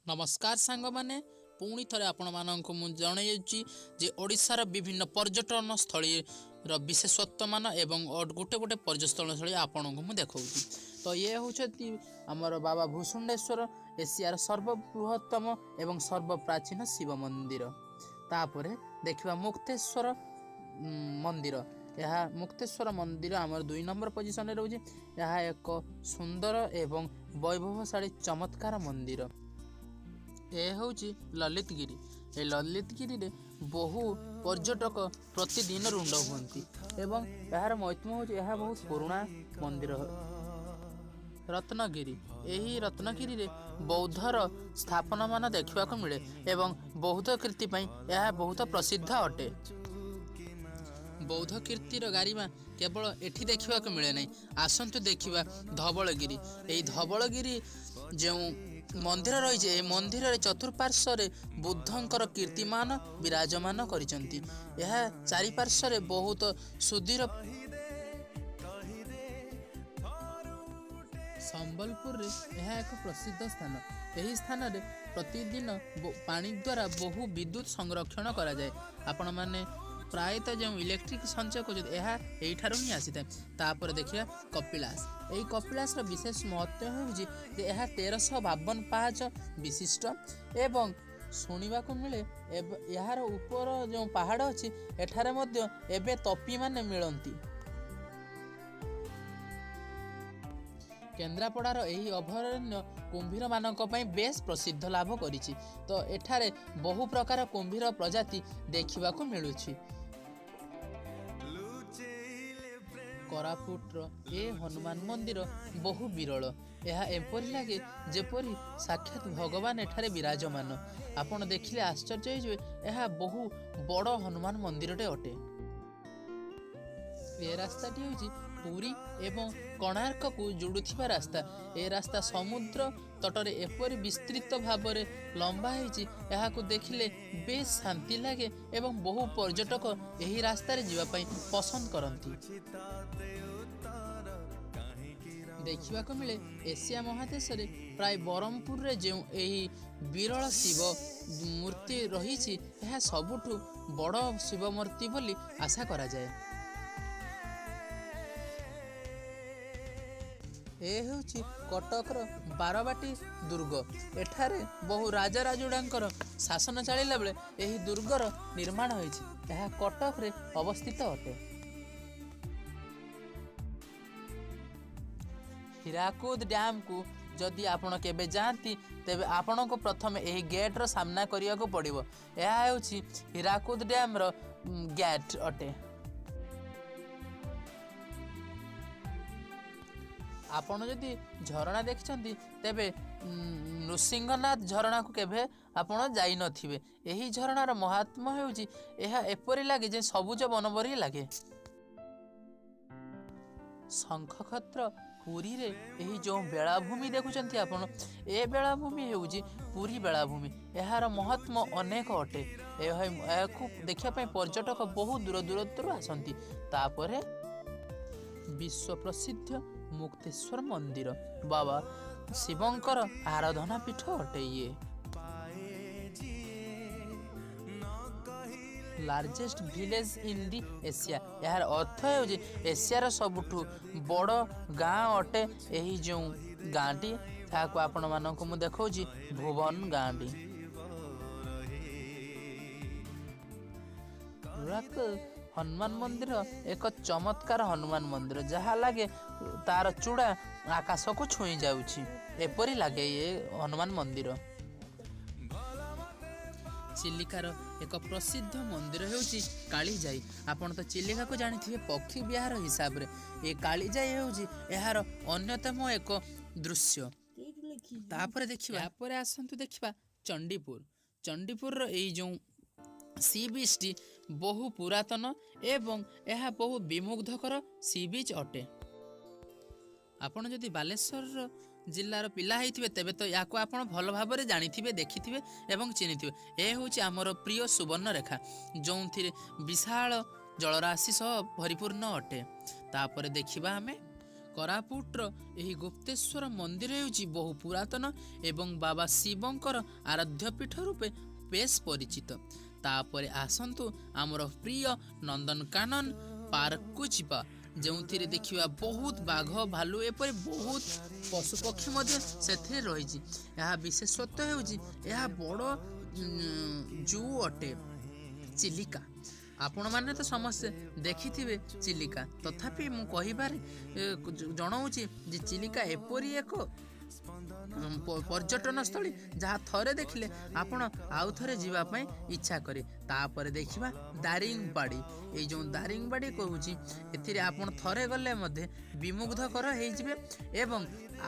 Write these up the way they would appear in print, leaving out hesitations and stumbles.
ନମସ୍କାର ସାଙ୍ଗମାନେ, ପୁଣି ଥରେ ଆପଣମାନଙ୍କୁ ମୁଁ ଜଣାଇଛି ଯେ ଓଡ଼ିଶାର ବିଭିନ୍ନ ପର୍ଯ୍ୟଟନ ସ୍ଥଳୀର ବିଶେଷତ୍ୱମାନ ଏବଂ ଗୋଟେ ଗୋଟେ ପର୍ଯ୍ୟଟନ ସ୍ଥଳୀ ଆପଣଙ୍କୁ ମୁଁ ଦେଖାଉଛି। ତ ଇଏ ହେଉଛନ୍ତି ଆମର ବାବା ଭୂଷଣ୍ଡେଶ୍ୱର, ଏସିଆର ସର୍ବବୃହତ୍ତମ ଏବଂ ସର୍ବପ୍ରାଚୀନ ଶିବ ମନ୍ଦିର। ତାପରେ ଦେଖିବା ମୁକ୍ତେଶ୍ୱର ମନ୍ଦିର। ଏହା ମୁକ୍ତେଶ୍ୱର ମନ୍ଦିର ଆମର 2 ନମ୍ବର ପୋଜିସନରେ ରହୁଛି। ଏହା ଏକ ସୁନ୍ଦର ଏବଂ ବୈଭବଶାଳୀ ଚମତ୍କାର ମନ୍ଦିର। ଏ ହେଉଛି ଲଲିତଗିରି। ଏ ଲଲିତଗିରିରେ ବହୁ ପର୍ଯ୍ୟଟକ ପ୍ରତିଦିନ ରୁଣ୍ଡ ହୁଅନ୍ତି ଏବଂ ଏହାର ମହତ୍ଵ ହେଉଛି ଏହା ବହୁତ ପୁରୁଣା ମନ୍ଦିର। ରତ୍ନଗିରି, ଏହି ରତ୍ନଗିରିରେ ବୌଦ୍ଧର ସ୍ଥାପନମାନ ଦେଖିବାକୁ ମିଳେ ଏବଂ ବୌଦ୍ଧ କୀର୍ତ୍ତି ପାଇଁ ଏହା ବହୁତ ପ୍ରସିଦ୍ଧ ଅଟେ। ବୌଦ୍ଧ କୀର୍ତ୍ତିର ଗାରିମା କେବଳ ଏଠି ଦେଖିବାକୁ ମିଳେ ନାହିଁ। ଆସନ୍ତୁ ଦେଖିବା ଧବଳଗିରି। ଏହି ଧବଳଗିରି ଯେଉଁ ମନ୍ଦିର ରହିଛି, ଏହି ମନ୍ଦିରରେ ଚତୁଃପାର୍ଶ୍ୱରେ ବୁଦ୍ଧଙ୍କର କୀର୍ତ୍ତିମାନ ବିରାଜମାନ କରିଛନ୍ତି। ଏହା ଚାରିପାର୍ଶ୍ୱରେ ବହୁତ ସୁଦୂର। ସମ୍ବଲପୁରରେ ଏହା ଏକ ପ୍ରସିଦ୍ଧ ସ୍ଥାନ। ଏହି ସ୍ଥାନରେ ପ୍ରତିଦିନ ପାଣି ଦ୍ୱାରା ବହୁ ବିଦ୍ୟୁତ ସଂରକ୍ଷଣ କରାଯାଏ। ଆପଣମାନେ ପ୍ରାୟତଃ ଯେଉଁ ଇଲେକ୍ଟ୍ରିକ୍ ସଞ୍ଚୟ କରୁଛନ୍ତି, ଏହା ଏଇଠାରୁ ହିଁ ଆସିଥାଏ। ତାପରେ ଦେଖିବା କପିଳାସ। ଏହି କପିଳାସର ବିଶେଷ ମହତ୍ତ୍ୱ ହେଉଛି ଯେ ଏହା 1352 ପାହାଚ ବିଶିଷ୍ଟ ଏବଂ ଶୁଣିବାକୁ ମିଳେ ଏହାର ଉପର ଯେଉଁ ପାହାଡ଼ ଅଛି, ଏଠାରେ ମଧ୍ୟ ଏବେ ତପିମାନେ ମିଳନ୍ତି। କେନ୍ଦ୍ରାପଡ଼ାର ଏହି ଅଭୟାରଣ୍ୟ କୁମ୍ଭୀରମାନଙ୍କ ପାଇଁ ବେଶ ପ୍ରସିଦ୍ଧ ଲାଭ କରିଛି। ତ ଏଠାରେ ବହୁ ପ୍ରକାର କୁମ୍ଭୀର ପ୍ରଜାତି ଦେଖିବାକୁ ମିଳୁଛି। କୋରାପୁଟର ଏ ହନୁମାନ ମନ୍ଦିର ବହୁ ବିରଳ। ଏହା ଏପରି ଲାଗେ ଯେପରି ସାକ୍ଷାତ ଭଗବାନ ଏଠାରେ ବିରାଜମାନ। ଆପଣ ଦେଖିଲେ ଆଶ୍ଚର୍ଯ୍ୟ ହେଇଯିବେ, ଏହା ବହୁ ବଡ଼ ହନୁମାନ ମନ୍ଦିରଟେ ଅଟେ। ଏ ରାସ୍ତାଟି ହେଉଛି ପୁରୀ ଏବଂ କୋଣାର୍କକୁ ଯୋଡ଼ୁଥିବା ରାସ୍ତା। ଏ ରାସ୍ତା ସମୁଦ୍ର ତଟରେ ଏପରି ବିସ୍ତୃତ ଭାବରେ ଲମ୍ବା ହେଇଛି, ଏହାକୁ ଦେଖିଲେ ବେଶ ଶାନ୍ତି ଲାଗେ ଏବଂ ବହୁ ପର୍ଯ୍ୟଟକ ଏହି ରାସ୍ତାରେ ଯିବା ପାଇଁ ପସନ୍ଦ କରନ୍ତି। ଦେଖିବାକୁ ମିଳେ ଏସିଆ ମହାଦେଶରେ ପ୍ରାୟ ବ୍ରହ୍ମପୁରରେ ଯେଉଁ ଏହି ବିରଳ ଶିବ ମୂର୍ତ୍ତି ରହିଛି, ଏହା ସବୁଠୁ ବଡ଼ ଶିବ ମୂର୍ତ୍ତି ବୋଲି ଆଶା କରାଯାଏ। ଏ ହେଉଛି କଟକର ବାରବାଟୀ ଦୁର୍ଗ। ଏଠାରେ ବହୁ ରାଜା ରାଜୁଡ଼ାଙ୍କର ଶାସନ ଚାଲିଲା ବେଳେ ଏହି ଦୁର୍ଗର ନିର୍ମାଣ ହୋଇଛି। ଏହା କଟକରେ ଅବସ୍ଥିତ ଅଟେ। ହୀରାକୁଦ ଡ୍ୟାମକୁ ଯଦି ଆପଣ କେବେ ଯାଆନ୍ତି, ତେବେ ଆପଣଙ୍କୁ ପ୍ରଥମେ ଏହି ଗେଟ୍ର ସାମ୍ନା କରିବାକୁ ପଡ଼ିବ। ଏହା ହେଉଛି ହୀରାକୁଦ ଡ୍ୟାମର ଗେଟ୍ ଅଟେ। ଆପଣ ଯଦି ଝରଣା ଦେଖିଛନ୍ତି, ତେବେ ନୃସିଂହନାଥ ଝରଣାକୁ କେବେ ଆପଣ ଯାଇନଥିବେ। ଏହି ଝରଣାର ମହାତ୍ମ୍ୟ ହେଉଛି ଏହା ଏପରି ଲାଗେ ଯେ ସବୁଜ ବନ ପରି ଲାଗେ। ଶଙ୍ଖକ୍ଷେତ୍ର ପୁରୀରେ ଏହି ଯେଉଁ ବେଳାଭୂମି ଦେଖୁଛନ୍ତି ଆପଣ, ଏ ବେଳାଭୂମି ହେଉଛି ପୁରୀ ବେଳାଭୂମି। ଏହାର ମହାତ୍ମ୍ୟ ଅନେକ ଅଟେ। ଏହାକୁ ଦେଖିବା ପାଇଁ ପର୍ଯ୍ୟଟକ ବହୁ ଦୂର ଦୂରରୁ ଆସନ୍ତି। ତାପରେ ବିଶ୍ୱ ପ୍ରସିଦ୍ଧ ମୁକ୍ତେଶ୍ୱର ମନ୍ଦିର, ବାବା ଶିବଙ୍କର ଆରାଧନା ପୀଠ ଅଟେ ଇଏ। Largest village in the Asia, ଏହାର ଅର୍ଥ ହେଉଛି ଏସିଆର ସବୁଠୁ ବଡ଼ ଗାଁ ଅଟେ ଏହି ଯେଉଁ ଗାଁଟି, ତାହାକୁ ଆପଣମାନଙ୍କୁ ମୁଁ ଦେଖାଉଛି, ଭୁବନ ଗାଁଟି। ହନୁମାନ ମନ୍ଦିର ଏକ ଚମତ୍କାର ହନୁମାନ ମନ୍ଦିର, ଯାହା ଲାଗେ ତାର ଚୂଡ଼ା ଆକାଶକୁ ଛୁଇଁ ଯାଉଛି, ଏପରି ଲାଗେ ଏ ହନୁମାନ ମନ୍ଦିର। ଚିଲିକାର ଏକ ପ୍ରସିଦ୍ଧ ମନ୍ଦିର ହେଉଛି କାଳିଜାଇ। ଆପଣ ତ ଚିଲିକାକୁ ଜାଣିଥିବେ ପକ୍ଷୀ ବିହାର ହିସାବରେ। ଏ କାଳିଜାଇ ହେଉଛି ଏହାର ଅନ୍ୟତମ ଏକ ଦୃଶ୍ୟ। ତାପରେ ଦେଖିବା, ତାପରେ ଆସନ୍ତୁ ଦେଖିବା ଚଣ୍ଡିପୁର। ଚଣ୍ଡିପୁରର ଏଇ ଯେଉଁ ସି ବିଚ୍ଟି ବହୁ ପୁରାତନ ଏବଂ ଏହା ବହୁ ବିମୁଗ୍ଧକର ସି ବିଚ୍ ଅଟେ। ଆପଣ ଯଦି ବାଲେଶ୍ୱରର ଜିଲ୍ଲାର ପିଲା ହେଇଥିବେ, ତେବେ ତ ୟାକୁ ଆପଣ ଭଲ ଭାବରେ ଜାଣିଥିବେ, ଦେଖିଥିବେ ଏବଂ ଚିହ୍ନିଥିବେ। ଏ ହେଉଛି ଆମର ପ୍ରିୟ ସୁବର୍ଣ୍ଣରେଖା, ଯେଉଁଥିରେ ବିଶାଳ ଜଳରାଶି ସହ ପରିପୂର୍ଣ୍ଣ ଅଟେ। ତାପରେ ଦେଖିବା ଆମେ କୋରାପୁଟର ଏହି ଗୁପ୍ତେଶ୍ୱର ମନ୍ଦିର ହେଉଛି ବହୁ ପୁରାତନ ଏବଂ ବାବା ଶିବଙ୍କର ଆରାଧ୍ୟ ପୀଠ ରୂପେ ବେଶ ପରିଚିତ। ତାପରେ ଆସନ୍ତୁ ଆମର ପ୍ରିୟ ନନ୍ଦନକାନନ ପାର୍କକୁ ଯିବା, ଯେଉଁଥିରେ ଦେଖିବା ବହୁତ ବାଘ, ଭାଲୁ, ଏପରି ବହୁତ ପଶୁପକ୍ଷୀ ମଧ୍ୟ ସେଥିରେ ରହିଛି। ଏହା ବିଶେଷତ୍ୱ ହେଉଛି ଏହା ବଡ଼ ଜୁ ଅଟେ। ଚିଲିକା ଆପଣମାନେ ତ ସମସ୍ତେ ଦେଖିଥିବେ ଚିଲିକା, ତଥାପି ମୁଁ କହିବାରେ ଜଣାଉଛି ଯେ ଚିଲିକା ଏପରି ଏକ ପର୍ଯ୍ୟଟନସ୍ଥଳୀ ଯାହା ଥରେ ଦେଖିଲେ ଆପଣ ଆଉ ଥରେ ଯିବା ପାଇଁ ଇଚ୍ଛା କରେ। ତାପରେ ଦେଖିବା ଦାରିଙ୍ଗବାଡ଼ି। ଏଇ ଯେଉଁ ଦାରିଙ୍ଗବାଡ଼ି କହୁଛି, ଏଥିରେ ଆପଣ ଥରେ ଗଲେ ମଧ୍ୟ ବିମୁଗ୍ଧକର ହେଇଯିବେ ଏବଂ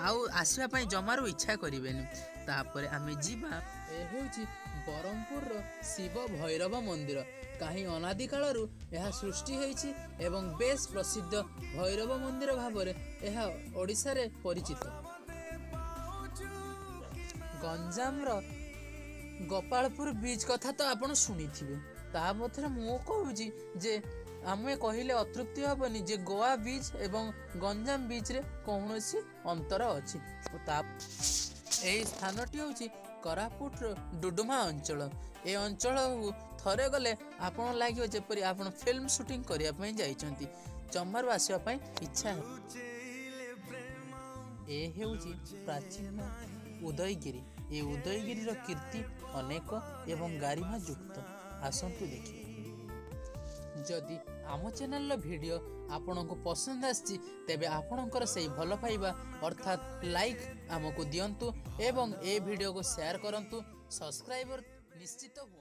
ଆଉ ଆସିବା ପାଇଁ ଜମାରୁ ଇଚ୍ଛା କରିବେନି। ତାପରେ ଆମେ ଯିବା, ଏ ହେଉଛି ବ୍ରହ୍ମପୁରର ଶିବ ଭୈରବ ମନ୍ଦିର। କାହିଁ ଅନାଦି କାଳରୁ ଏହା ସୃଷ୍ଟି ହେଇଛି ଏବଂ ବେଶ ପ୍ରସିଦ୍ଧ ଭୈରବ ମନ୍ଦିର ଭାବରେ ଏହା ଓଡ଼ିଶାରେ ପରିଚିତ। ଗଞ୍ଜାମର ଗୋପାଳପୁର ବିଚ୍ କଥା ତ ଆପଣ ଶୁଣିଥିବେ। ତା ମଧ୍ୟରେ ମୁଁ କହୁଛି ଯେ ଆମେ କହିଲେ ଅତୃପ୍ତି ହେବନି ଯେ ଗୋଆ ବିଚ୍ ଏବଂ ଗଞ୍ଜାମ ବିଚ୍ରେ କୌଣସି ଅନ୍ତର ଅଛି। ତା ଏହି ସ୍ଥାନଟି ହେଉଛି କୋରାପୁଟର ଡୁଡୁମା ଅଞ୍ଚଳ। ଏ ଅଞ୍ଚଳକୁ ଥରେ ଗଲେ ଆପଣ ଲାଗିବ ଯେପରି ଆପଣ ଫିଲ୍ମ ସୁଟିଂ କରିବା ପାଇଁ ଯାଇଛନ୍ତି, ଜମାରୁ ଆସିବା ପାଇଁ ଇଚ୍ଛା ହେବ। ଏ ହେଉଛି ପ୍ରାଚୀନ ଉଦୟଗିରି। ଏ ଉଦୟଗିରିର କୀର୍ତ୍ତି ଅନେକ ଏବଂ ଗାରିମା ଯୁକ୍ତ। ଆସନ୍ତୁ ଦେଖିବା। ଯଦି ଆମ ଚ୍ୟାନେଲର ଭିଡ଼ିଓ ଆପଣଙ୍କୁ ପସନ୍ଦ ଆସିଛି, ତେବେ ଆପଣଙ୍କର ସେଇ ଭଲ ପାଇବା ଅର୍ଥାତ୍ ଲାଇକ୍ ଆମକୁ ଦିଅନ୍ତୁ ଏବଂ ଏ ଭିଡ଼ିଓକୁ ସେୟାର କରନ୍ତୁ, ସବସ୍କ୍ରାଇବର ନିଶ୍ଚିତ ହୁଅନ୍ତୁ।